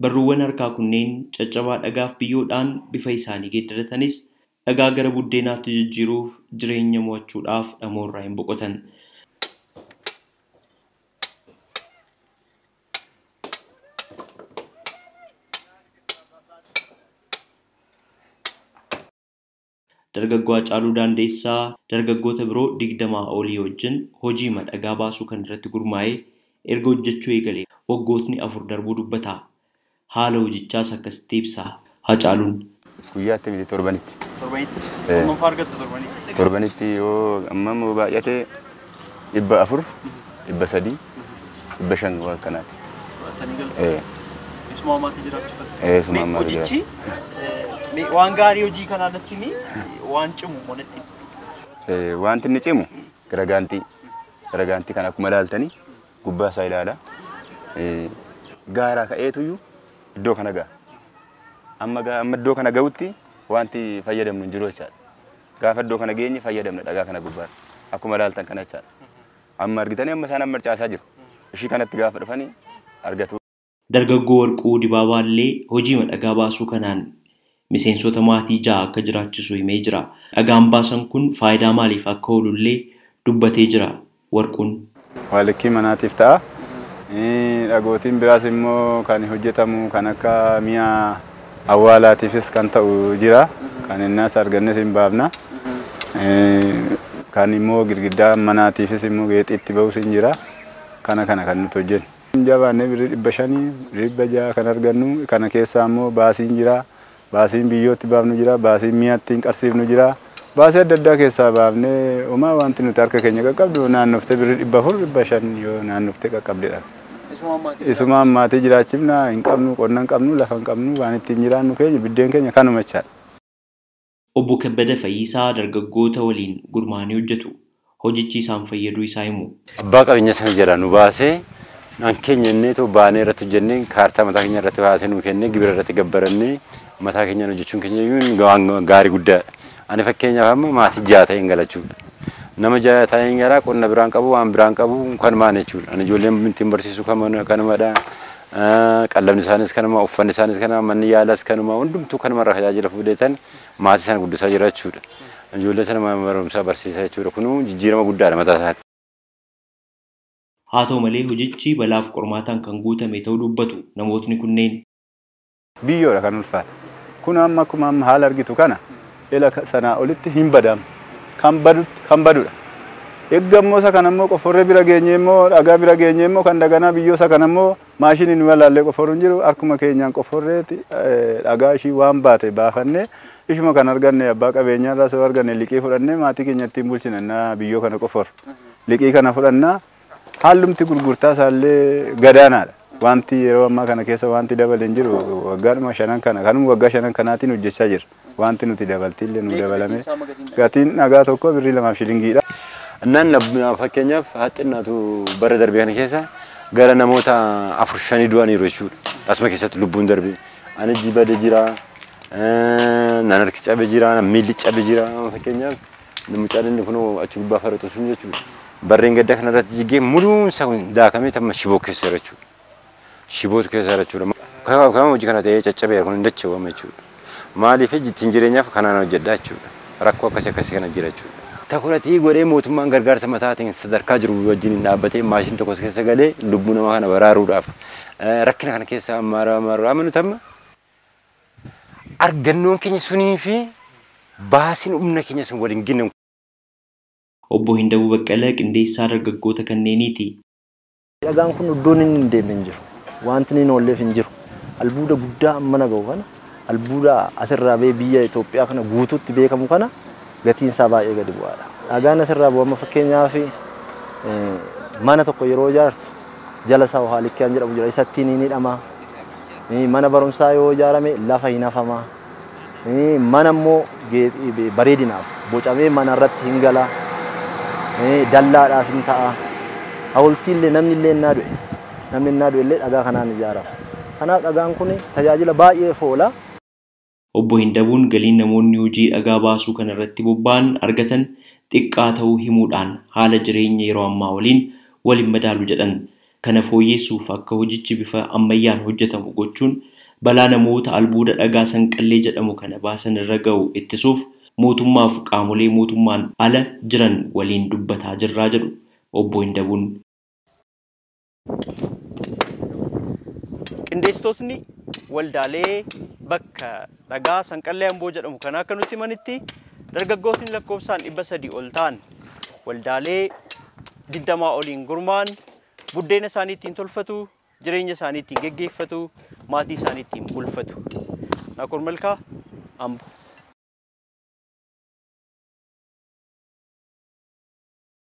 Barruuwwan harkaa kunneen caccabaa dhagaaf biyyoodhaan bifa isaanii geeddaratanis dhagaa gara buddeenaatti jijjiiruuf jireenya mo'achuudhaaf dhamoorraa hin boqotan. Dargaggoo Hacaaluu Daandeessaa dargaggoota biroo 20 olii wajjin hojii dhagaa baasuu kan irratti gurmaa'ee erga hojjechuu eegalee waggootni 4 darbuu dubbata. Haala hojichaas akkasitti ibsa Hacaaluun. Guyyaatti miti torbanitti. Torbanitti? Hammam argattu torbanitti? Torbanitti yoo hammam baay'ate 400, 300, 500 waan kanaati. Isuma maatii jiraachifattu. Isuma maatii Hojichi waan gaarii hojii kanaa natti himi, waan cimu immoo natti himi. Wanti inni cimu garagaantii. Garagaantii kana akkuma ilaaltanii gubbaa isaa ilaala. Gaaraa ka'eetuyyuu iddoo kana ga'a. Amma iddoo kana ga'utti wanti fayyadamnu hin jiru jechaadha. Gaafa iddoo kana geenye fayyadamna dhagaa kana gubbaatti. Akkuma ilaaltan kana jechaadha. Amma argitanii amma isaan amma caasaa jiru. Ishii kanatti gaafa dhufanii argatu. Dargaggoo Warquu Dibaabaa illee hojii dhagaa baasuu kanaan miseensota maatii 6 akka jiraachisu himee jira. Dhagaan baasan kun faayidaa maaliif akka oolullee dubbatee jira Warquun. Waalikkii manaatiif ta'a. Dhagootiin biraas immoo kan hojjetamu kan akka mi'a awwaalaatiifis kan ta'u jira. Kan innas argannes hin baafna. Kan immoo girgiddaa manaatiifis immoo geexiitti ba'us hin jira. Kana kan nuti hojjennu. Jabaannee birrii 500, 600 kan argannu kana keessaa immoo baasiin jira. Baasiin biyyootti baafnu jira, baasiin mi'aatti hin qarsiifnu jira. Baasii adda addaa keessaa baafnee homaa wanti nuti harka keenya qaqqabdu naannoftee birrii 400, 500 yoo naannoftee qaqqabdedha. Isuma maatii jiraachifna hin qabnu, qonna hin qabnu, lafa hin qabnu, waan ittiin jiraannu keenya biddeen keenya kanuma jechaadha. Obbo Kabbada Fayyisaa dargaggoota waliin gurmaa'anii hojjetu. Hojichi isaan fayyaduu isaa himu. Abbaa qabeenya sana jala nu baasee naan keenya innee too baanee irratti hojjennee kaartaa mataa keenya irratti baasee nu kennee gibira irratti gabbarannee mataa keenyaan hojjechuun keenya iyyuu gaarii guddaadha. Ani fakkeenyaaf amma maatii 6 ta'een galachuudha. Nama 6 ta'een galaa qonna biraan qabu waan biraan qabu kanumaan jechuudha. Ani ijoolleen ittiin barsiisu kanumadha. Qallabni isaanis kanuma, uffanni isaanis kanuma, manni yaalas kanuma, hundumtuu kanumarraa tajaajila fuudheetan maatii sana guddisaa jira jechuudha. Ijoollee sana mana barumsaa barsiisaa jechuudha. Kunuu jijjiirama guddaadha mataa isaatti. Haa ta'u malee hojichi balaaf qormaataan kan guutame ta'uu dubbatu namootni kunneen. Biyyoodha kan ulfaatu. Kun amma akkuma amma haala argitu kana ila sanaa olitti hin badamu. Kan badudha. Eeggammoo isa kana immoo qoforree bira geenye immoo dhagaa bira geenye immoo kan daganaa biyyoo isa kana immoo maashinii nu walaallee qoforru hin jiru. Harkuma keenyaan qoforreeti dhagaa ishii waan baate baafannee ishuma kan arganne abbaa qabeenyaa irraa soo arganne liqii fudhannee maatii keenya ittiin bulchina biyyoo kana qoforru. Liqii kana fudhannaa hallumti gurgurtaa isaallee gadaanaadha. Wanti yeroo ammaa kana keessa wanti dabale hin jiru waggaadhuma 5 kana kanuma waggaa 5 kanaatiin hojjechaa jira. Wanti nuti dabaltiillee nu dabalame gatiin dhagaa tokko birrii 2 shilingiidha. Innaan fakkeenyaaf haxxinnaatu bara darbee kana keessa gara namoota 4-5 du'aniiru jechuudha. Asuma keessatti lubbuun darbee. Ani jibade jira, nan harki cabe jira, miilli cabe jira fakkeenyaaf mucaan inni kun achi gubbaa faraxu sun jechuudha. Barreen gaddaa kanarratti jigee muluun isaa kun daakamee tamma shiboo keessa jira jechuudha. Shibootu keessa jira jechuudha. Kama hojii kana ta'ee caccabeera kun hin dacha'u jechuudha. Maaliif ittiin jireenyaaf kanaan hojjedhaa jechuudha. Rakkoo akkasii akkasii kana jira jechuudha. Takuratii godhee mootummaan gargaarsa mataatiin sadarkaa jiru wajjin hin dhaabbatee maashinii tokkos keessa galee lubbuu namaa kana baraaruudhaaf rakkina kana keessa amma nuti amma argannoon keenya sunii fi baasiin humna keenya sun waliin ginne. Obbo Hindabuu Baqqalaa qindeessaa dargaggoota kanneeniiti. Dhagaan kun iddoon inni hin deemne hin jiru. Wanti inni hin oolleef hin jiru. Albuuda guddaa amma naga'u kana albuuda asirraa ba'ee biyya Itoophiyaa kana guutuutti beekamu kana gatiin isaa baay'ee gadi bu'aadha. Dhagaan asirraa bu'u amma fakkeenyaaf mana tokko yeroo ijaartu jala isaa haalikkiyaan jedhamu jira. Isatti ni hidhama. Mana barumsaa yoo ijaarame lafa hin hafama. Mana immoo bareedinaaf bocamee mana irratti hin gala. Dallaadhaaf hin ta'a. Hawultii illee namni illee innaa du'e. Namni innaa du'e illee dhagaa kanaan ijaarama. Kanaaf dhagaan kun tajaajila baay'eef oola. Obbo Hindabuun galiin namoonni hojii dhagaa baasuu kana irratti bobba'an argatan xiqqaa ta'uu himuudhaan haala jireenya yeroo ammaa waliin waliin madaalu jedhan. Kana fooyyessuuf akka hojichi bifa ammayyaan hojjetamu gochuun Balaa namoota albuuda dhagaa sanqallee jedhamu kana baasan irra ga'u ittisuuf mootummaaf qaamolee mootummaan ala jiran waliin dubbataa jirraa jedhu obbo Hindabuun. Qindeessitootni waldaalee bakka dhagaa sanqallee Amboo jedhamu kana akka nutti himanitti dargaggootni lakkoofsaan 300 ol ta'an waldaalee 20 oliin gurmaa'an buddeena isaanii ittiin tolfatu, jireenya isaanii ittiin geggeeffatu, maatii isaanii ittiin bulfatu. Naakoor Malkaa, Ambo.